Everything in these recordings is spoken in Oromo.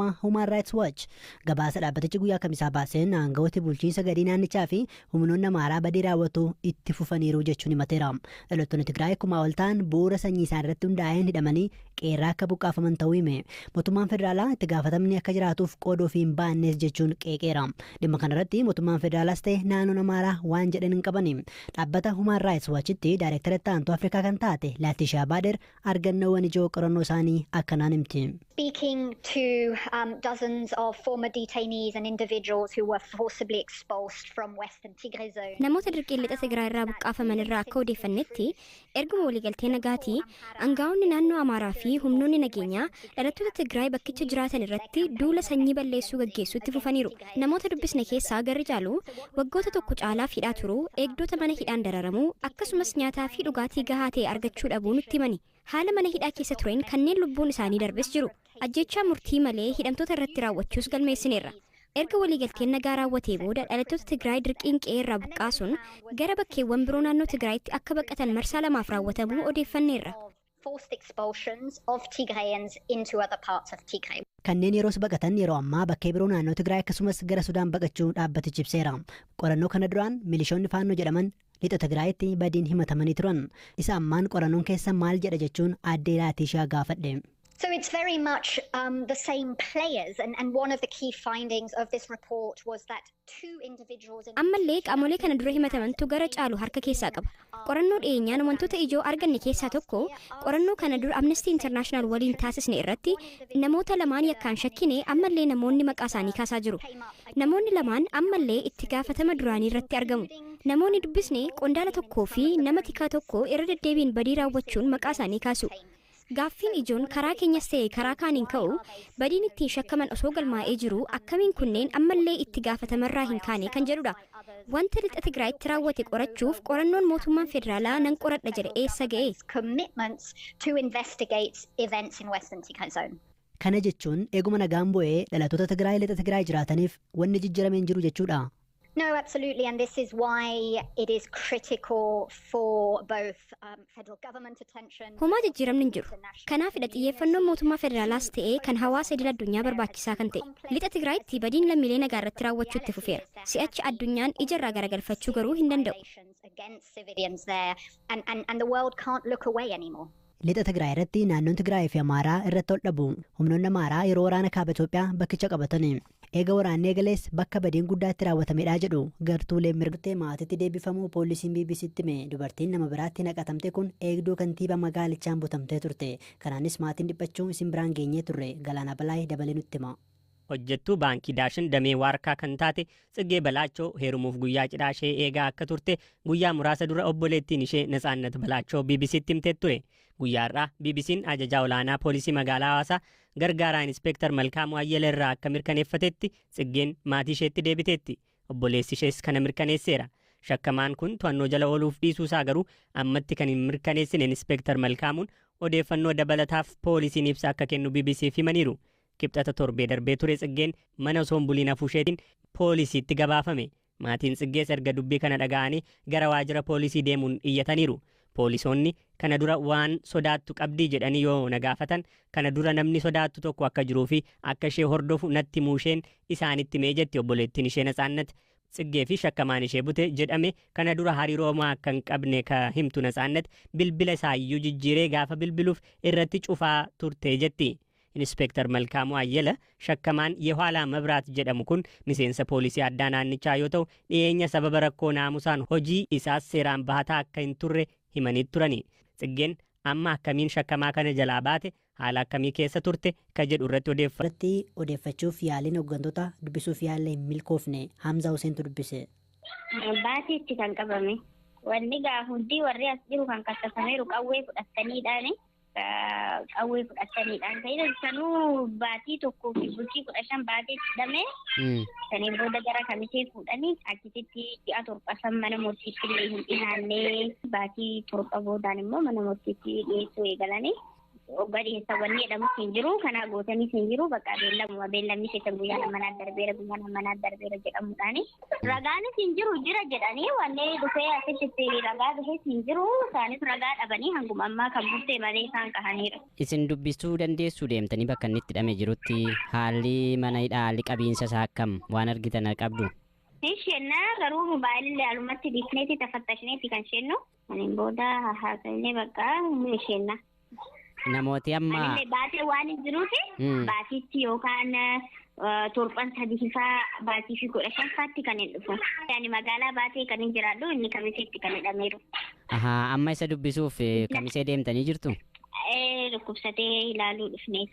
Human Rights Watch gabaasa dhaabbatichi guyyaa kamisaa baaseen aangawooti bulchiinsa gadii naannichaa fi humnoonni Amaaraa badii raawwatu itti fufaniiru jechuun himateera. Dhalattoonni Tigraay 1000 ol ta'an bu'uura sanyii isaan irratti hundaa'een hidhamanii qeerraa akka buqqaafaman ta'uu hime. Mootummaan federaalaa itti gaafatamni akka jiraatuuf qooda ofii hin baannes jechuun qeeqeera. Dhimma kanarratti mootummaan federaalaas ta'e naannoon Amaaraa waan jedhan hin qabani. Dhaabbata Human Rights Watchitti daayireektara itti aantuu Afrikaa kan taate Laatishaa Baader argannoowwan ijoo qorannoo isaanii akkanaan himti. Speaking to dozens of former detainees and individuals who were forcibly expulsed from Western Tigray Zone. Namoota dirqiin lixa Tigraay irraa buqqaafaman irraa akka odeeffannetti, erguma waliigaltee nagaatii aangaa'onni naannoo Amaaraa fi humnoonni nageenyaa dhalattoota Tigraay bakkicha jiraatan irratti duula sanyii balleessuu gaggeessuutti fufaniiru. Namoota dubbisne keessaa garri caalu waggoota tokko caalaaf hidhaa turuu, eegdota mana hidhaan dararamuu, akkasumas nyaataa fi dhugaatii gahaa ta'e argachuu dhabuu nutti himani. Haala mana hidhaa keessa tureen kanneen lubbuun isaanii darbes jiru. Ajjechaa murtii malee hidhamtoota irratti raawwachuus galmeessineerra. Erga waliigalteen nagaa raawwatee booda dhalattoota Tigraay dirqiin qe'ee irraa buqqaasuun gara bakkeewwan biroo naannoo Tigraayitti akka baqatan marsaa lamaaf raawwatamuu odeeffanneerra. Forced expulsions of Tigrayans into other parts of Tigray. Kanneen yeroos baqatan yeroo ammaa bakkee biroo naannoo Tigraay akkasumas gara Sudaan baqachuu dhaabbatichi ibseera. Qorannoo kana duraan milishoonni Faannoo jedhaman lixa Tigraayitti badiin himatamanii turan. Isa ammaan qorannoon keessa maal jedha jechuun aaddee Laatishaa gaafadhe. So it's very much the same players, and one of the key findings of this report was that two individuals in Ammallee qaamolee kana dura himatamantu gara caalu harka keessaa qaba. Qorannoo dhiyeenyaan wantoota ijoo arganne keessaa tokko, qorannoo kana dura Amnesty International waliin taasisne irratti namoota lamaan yakkaan shakkine ammallee namoonni maqaa isaanii kaasaa jiru. Namoonni lamaan ammallee itti gaafatama duraanii irratti argamu. Namoonni dubbisne qondaala tokkoo fi nama tikaa tokko irra deddeebiin badii raawwachuun maqaa isaanii kaasu. Gaaffiin ijoon karaa keenyas ta'e karaa kaaniin ka'u, badiin ittiin shakkaman osoo galmaa'ee jiru akkamiin kunneen ammallee itti gaafatamarraa hin kaane kan jedhudha. Wanta lixa Tigraayitti raawwate qorachuuf qorannoon mootummaan federaalaa nan qoradha jedhe eessa ga'e? Commitments to investigate events in Western Tigray Zone. Kana jechuun eeguma nagaan bu'ee dhalattoota Tigraay lixa Tigraay jiraataniif wanni jijjiiramee hin jiru jechuudha. No, absolutely, and this is why it is critical for both federal government attention. Homaa jijjiiramni hin jiru. Kanaafidha xiyyeeffannoon mootummaa federaalaas ta'ee kan hawaasa idil addunyaa barbaachisaa kan ta'e. Lixa Tigraayitti badiin lammiilee nagaa irratti raawwachuu itti fufeera. Si'achi addunyaan ija irraa garagalfachuu garuu hin danda'u. Against civilians there, and the world can't look away anymore. Lixa Tigraay irratti naannoon Tigraay fi Amaaraa irratti ol dhabu. Humnoonni Amaaraa yeroo waraana kaaba Itoophiyaa bakkicha qabatani. Eega waraanni eegalees bakka badiin guddaa itti raawwatamedha jedhu gartuuleen mirgtee maatiitti deebifamuu poolisiin BBCtti hime. Dubartiin nama biraatti naqatamte kun eegduu kantiibaa magaalichaan butamtee turte. Kanaanis maatiin dhiphachuu isin biraan geenyee turre. Galaanaa Balaayee dabalee nutti hima. Hojjettuu baankii Daashin damee Waarkaa kan taate Tsiggee Balaachoo heerumuuf guyyaa cidhaa ishee eegaa akka turte guyyaa muraasa dura obboleettiin ishee Natsaannat Balaachoo BBCtti himtee ture. Guyyaa har'aa BBC'n ajajaa olaanaa poolisii magaalaa Hawaasaa gargaaraa Inispeektar Malkaamuu Ayyala irraa akka mirkaneeffatetti Tsiggeen maatii isheetti deebiteetti. Obboleessi ishees kana mirkaneesseera. Shakkamaan kun to'annoo jala ooluuf dhiisuu isaa garuu ammatti kan hin mirkaneessine Inispeektar Malkaamuun odeeffannoo dabalataaf poolisiin ibsa akka kennu BBCf himaniiru. Kibxata torbee darbee ture Tsiggeen mana osoo hin buliin hafuu isheetiin poolisiitti gabaafame. Maatiin Tsiggees erga dubbii kana dhaga'anii gara waajjira poolisii deemuun iyyataniiru. Poolisoonni kana dura waan sodaattu qabdii jedhanii yoo na gaafatan, kana dura namni sodaattu tokko akka jiruu fi akka ishee hordofu natti muusheen isaanitti mee jetti obboleettiin ishee Natsaannat. Tsiggee fi shakkamaan ishee bute jedhame kana dura hariiroo homaa akka hin qabne ka himtu Natsaannat, bilbila isaayyuu jijjiiree gaafa bilbiluuf irratti cufaa turte jetti. Inispeektar Malkaamuu Ayyala shakkamaan Yehwaalaa Mabraat jedhamu kun miseensa poolisii addaa naannichaa yoo ta'u, dhiyeenya sababa rakkoo naamusaan hojii isaas seeraan bahataa akka hin turre himanii turani. Tsiggeen amma akkamiin shakkamaa kana jalaa baate, haala akkamii keessa turte ka jedhu irratti irratti odeeffachuuf yaaliin hooggantoota dubbisuuf yaalle hin milkoofne. Hamzaa Huseentu dubbise. Baatiitti kan qabame. Wanni gaa hundi warri as jiru kan kassafameeru qawwee fudhataniidhaani. Qawwee fudhataniidhaan ta'e sanuu baatii 1 fi bultii 15 baatiitti hidhamee, saniin booda gara kamisee fuudhanii achititti ji'a 7 san mana murtiitti illee hin dhiyaannee, baatii 7 boodaan immoo mana murtiitti dhiyeessuu eegalanii. Hoggaa dhiyeessan wanni jedhamus hin jiru. Kanaa gootaniis hin jiru. Bakka beellamuma beellamni keessan guyyaan ammanaa darbeera, guyyaan ammanaa darbeera jedhamuudhaani. Ragaanis hin jiru jira jedhanii wanni dhufee asitti ragaa dhufes hin jiru. Isaanis ragaa dhabanii hanguma ammaa kan murtee malee isaan kahaniiru. Isin dubbisuu dandeessuu deemtanii bakka inni itti hidhamee jirutti haalli mana hidhaa, haalli qabiinsa isaa akkam, waan argitan qabdu? Isheenna garuu mobaayilii alumatti dhiifneeti tafattashineeti kan isheennu. Aniin booda haasa'inee bakka isheenna. Namooti amma. Anillee baatee waan hin jiruufi baatiitti yookaan torban 3 faa baatii fi 15ffaatti kan hin dhufu. Ani magaalaa baatee kan hin jiraadhu, inni kamiseetti kan hidhameeru. Ahaa, amma isa dubbisuuf kamisee deemtanii jirtu? Dhukkubsatee ilaaluu dhufnee.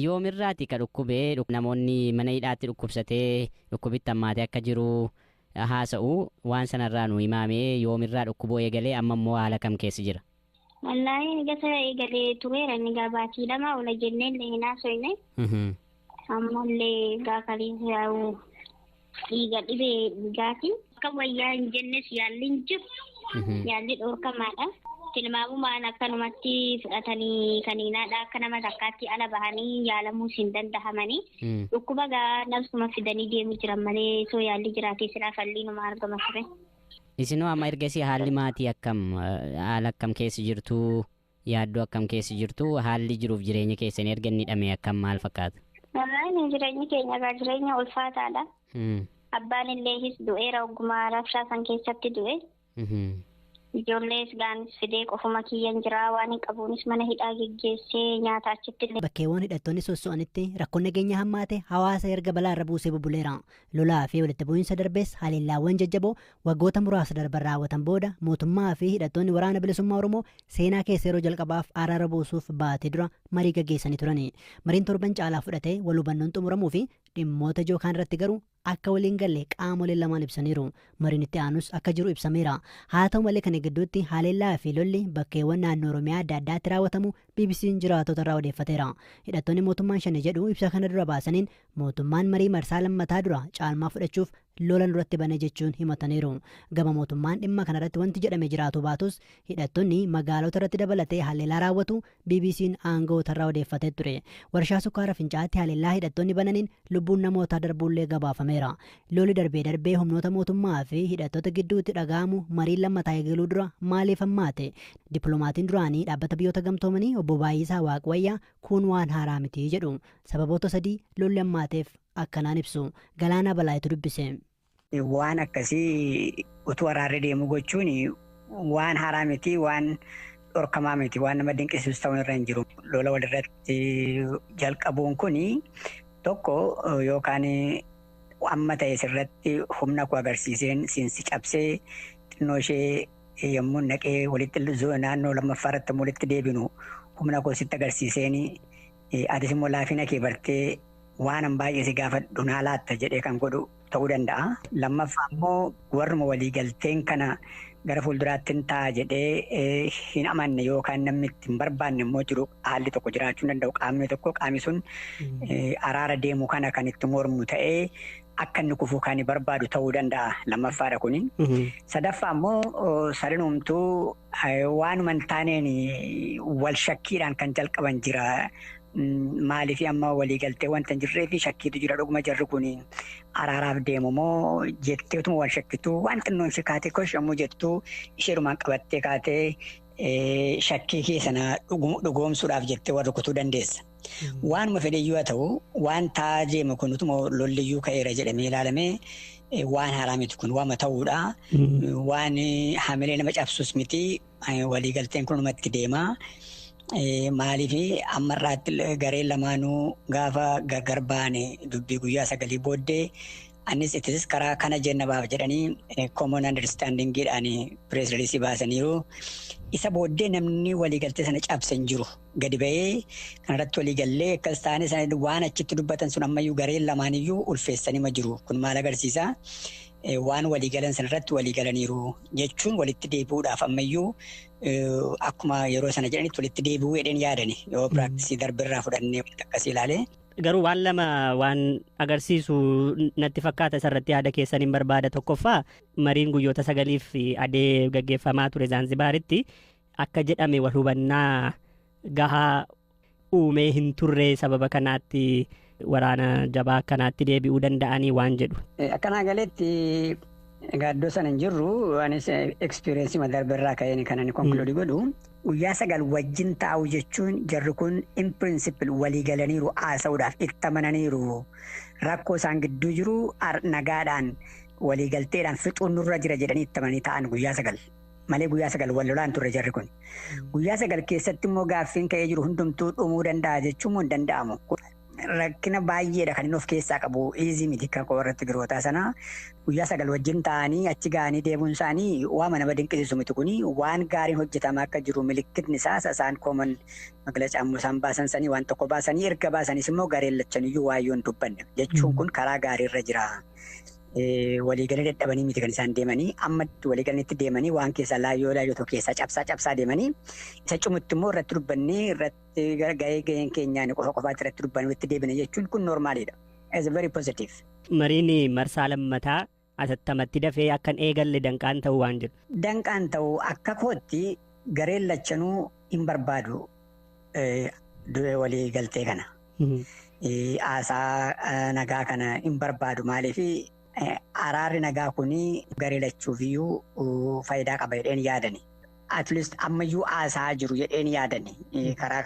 Yoomirraati ka dhukkubee? Namoonni mana hidhaatti dhukkubsatee dhukkubitti hammaatee akka jiru haasa'u. Waan sanarraa nu himaamee, yoomirraa dhukkubuu eegalee, amma immoo haala kam keessa jira? Wallaahi gasa eegalee tureera, inni gaa baatii 2 ola jennee illee hin haasofne. Ammallee gaafa dhiiga dhibee dhiigaati. Akka wayyaa hin jennes yaalli hin jiru. Yaalli dhorkamaadha. Tilmaamumaan akkanumatti fudhatanii kaniinaadha, akka nama takkaatti ala bahanii yaalamuus hin dandahamanii. Dhukkuba gaa nafsuma fidanii deemu jiran malee osoo yaalli jiraatee silaa falliinuma argama ture. Isinoo amma ergasii haalli maatii akkam, haala akkam keessa jirtu, yaaddoo akkam keessa jirtu, haalli jiruuf jireenya keessanii erga inni hidhame akkam, maal fakkaata? Wallaahi jireenyi keenya egaa jireenya ulfaataadha. Abbaan illee his du'eera, ogummaa rabshaa san keessatti du'e. Ijoollees gaanis fidee qofuma kiyyan jira, waan hin qabuunis mana hidhaa geggeessee nyaata achitti illee. Bakkeewwan hidhattoonni sosso'anitti rakkoon nageenya hammaate hawaasa erga balaa irra buusee bubuleera. Lolaa fi walitti bu'iinsa darbees haleellaawwan jajjaboo waggoota muraasa darban raawwatan booda mootummaa fi hidhattoonni Waraana Bilisummaa Oromoo seenaa keessa yeroo jalqabaaf araara buusuuf baatee dura marii gaggeessanii turani. Mariin torban caalaa fudhatee wal hubannoon xumuramuu fi dhimmoota ijoo kaan irratti garuu akka waliin galle qaamoleen lamaan ibsaniiru. Mariin itti aanus akka jiru ibsameera. Haa ta'u malee kana gidduutti haleellaa fi lolli bakkeewwan naannoo Oromiyaa adda addaatti raawwatamu BBC'n jiraatota irraa odeeffateera. Hidhattoonni mootummaan shane jedhu ibsa kana dura baasaniin mootummaan marii marsaa lammataa dura caalmaa fudhachuuf lola nurratti bane jechuun himataniiru. Gama mootummaan dhimma kanarratti wanti jedhame jiraatu baatus hidhattoonni magaalota irratti dabalatee haleellaa raawwatu BBC'n aangawoota irraa odeeffatee ture. Warshaa sukkaara Fincaa'aatti haleellaa hidhattoonni bananiin lubbuun namootaa darbuullee gabaafameera. Lolli darbee darbee humnoota mootummaa fi hidhattoota gidduutti dhaga'amu mariin lammataa eegaluu dura maaliif hammaate? Dippiloomaatiin duraanii Dhaabbata Biyyoota Gamtoomanii obbo Baay'isaa Waaqwayyaa kun waan haaraa miti jedhu. Sababoota sadii lolli hammaateef akkanaan ibsu. Galaanaa Balaayitu dubbise. Waan akkasii utuu araarri deemu gochuun waan haaraa miti, waan dhorkamaa miti, waan nama dinqisiisu ta'uu irra hin jiru. Lola walirratti jalqabuun kun tokko yookaan amma ta'e sirratti humna koo agarsiiseen siinsi cabsee xinnoo ishee yommuu naqee walitti naannoo lammaffaa irratti walitti deebinu humna koo sitti agarsiiseen, atis immoo laafina kee bartee waan an baay'ee si gaafadhu naa laatta jedhee kan godhu ta'uu danda'a. Lammaffaa immoo warruma waliigalteen kana gara fuulduraatti hin ta'a jedhee hin amanne yookaan namni itti hin barbaanne immoo jiru, haalli tokko jiraachuu danda'u, qaamni tokko, qaamni sun araara deemu kana kan itti mormu ta'ee akka inni kufuu kan barbaadu ta'uu danda'a, lammaffaadha kuni. Sadaffaa immoo sadanumtuu waanuma hin taaneen wal shakkiidhaan kan jalqaban jira. Maaliif amma waliigaltee wanta hin jirree fi shakkiitu jira, dhuguma jarri kun araaraaf deemu moo jetteetuma wal shakkitu, waan xinnoon ishee kaatee kosh yommuu jettu isheerumaan qabattee kaatee shakkii kee sana dhugoomsuudhaaf jettee wal rukutuu dandeessa. Waanuma fedheyyuu haa ta'u, waan ta'aa deemu kun utuma lolliyyuu ka'eera jedhamee ilaalamee waan haaraa miti, kun waama ta'uudha. Waan hamilee nama cabsus miti, waliigalteen kun numatti deema. Maaliif ammarraatti gareen lamaanuu gaafa gargar baane dubbii guyyaa 9 booddee anis ittis karaa kana jenna baaf jedhanii common understandingiidhaan press release baasaniiru. Isa booddee namni waliigaltee sana cabse hin jiru. Gadi ba'ee kanarratti waliigallee akkas taane sana waan achitti dubbatan sun ammayyuu gareen lamaaniyyuu ulfeessanii jiru. Kun maal agarsiisa? Waan waliigalan sanarratti waliigalaniiru jechuun walitti deebi'uudhaaf ammayyuu akkuma yeroo sana jedhanitti walitti deebi'uu jedheen yaadani yoo practice darbirraa fudhannee wanta akkasii ilaalee. Garuu waan lama waan agarsiisu natti fakkaata, isarratti yaada keessaniin barbaada. Tokkoffaa, mariin guyyoota 9f adee gaggeeffamaa ture Zaanzibaaritti akka jedhame wal hubannaa gahaa uumee hin turre, sababa kanaatti waraana jabaa akkanaatti deebi'uu danda'anii waan jedhu. Akkanaa galeetti egaa iddoo sana hin jirru, anis experience darbe irraa ka'een kan ani conclude godhu. Guyyaa 9 wajjin taa'u jechuun jarri kun in principle walii galaniiru, haasa'uudhaaf itti amananiiru. Rakkoo isaan gidduu jiru nagaadhaan waliigalteedhaan fixuun nurra jira jedhanii itti amananii taa'an guyyaa 9. Malee guyyaa 9 wal lolaan turre jarri kun. Guyyaa 9 keessatti immoo gaaffiin ka'ee jiru hundumtuu dhumuu danda'a jechuun immoo hin danda'amu. Rakkina baay'eedha kan inni of keessaa qabu. Easy miti kan warra Tigrootaa sana. Guyyaa 9 wajjin taa'anii achi ga'anii deemuun isaanii waama nama dinqisiisu miti. Kuni waan gaariin hojjetamaa akka jiru milikkitni isaas isaan kooman magala ammoo isaan baasan sanii waan tokko baasanii, erga baasanis immoo gareen lachaniyyuu waayyoo hin dubbanne jechuun kun karaa gaariirra jira. Waliigalee dadhabanii miti kan isaan deemanii, amma waliigalanitti deemanii waan keessaa laayyoo laayyoo tokko keessaa cabsaa cabsaa deemanii, isa cumutti immoo irratti dubbannee, irratti gahee gaheen keenyaan qofa qofaatti irratti dubbannee itti deebine jechuun kun normaliidha. It's very positive. Mariin marsaa lammataa atattamatti dafee akkan eegalle danqaan ta'uu waan jedhu. Danqaan ta'uu akka kootti gareen lachanuu hin barbaadu walii galtee kana. Haasaa nagaa kana hin barbaadu. Maaliif, araarri nagaa kuni garee lachuufiyyuu faayidaa qaba jedheen yaadani. At least ammayyuu haasaa jiru jedheen yaadani. Karaa